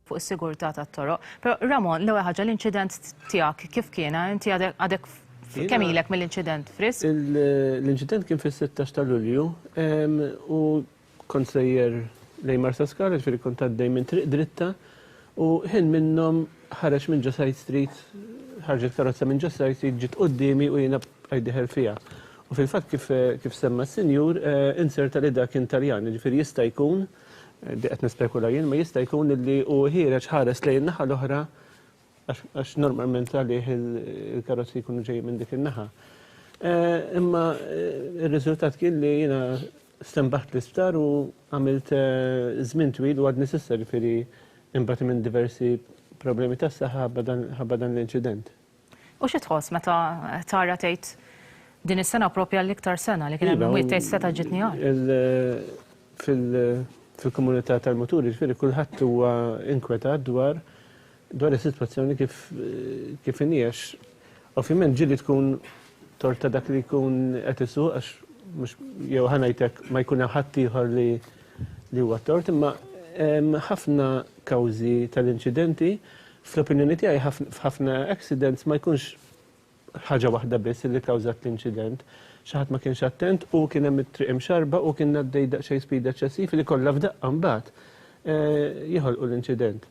Fuq is-sigurtà tat-toroq. Però Ramon, l-ewwel ħaġa l-inċident tiegħek kif kien? Inti għadek kemm ilek mill-inċident frisk? L-inċident kien fis-16 ta' Lulju u kont sejjer lejn Marsaskala, ġifieri kont għaddej minn triq dritta u ħin minnhom ħareġ minn ġo side street, ħarġet karozza minn ġo side street ġiet quddiemi u jiena bqajt dieħel fiha. U fil-fatt kif kif semma s-sinjur inserta li dak kien Taljan, jiġifieri jista' jkun Di qed nispekula jien, ma jista' jkun li hu ħiereġ ħares lejn in-naħa l-oħra għax normalment għalih il-karozzi jkunu ġejjin minn dik in-naħa. Eh, imma eh, ir-riżultat kien li jiena stenbaħt l-isptar u għamilt eh, żmien twil u għadni s'issa ġifieri imbagħad minn diversi problemi tas-saħħa ħabba dan l-inċident. U xi tħoss meta tara tgħid din is-sena propja l-iktar sena li kien hemm imwiet tgħid seta' ġietni agħar? Fil-komunità tal-muturi ġifieri kulħadd huwa inkwetat dwar dwar is-sitwazzjoni kif kif inhi għax ovvjament ġieli tkun tort ta' dak li jkun qed isuq għax mhux jew ħa ngħid hekk ma jkun hemm ħadd ieħor li li huwa t-tort imma ħafna kawżi tal-inċidenti Fl-opinjoni tiegħi f'ħafna accidents ma jkunx ħaġa waħda biss li kkawżat l-inċident. Xi ħadd ma kienx attent u kien hemm it-triq imxarrba u kien għaddej daqsxejn speed eċċessiv li kollha f'daqqa mbagħad eh, jħolqu l-inċident.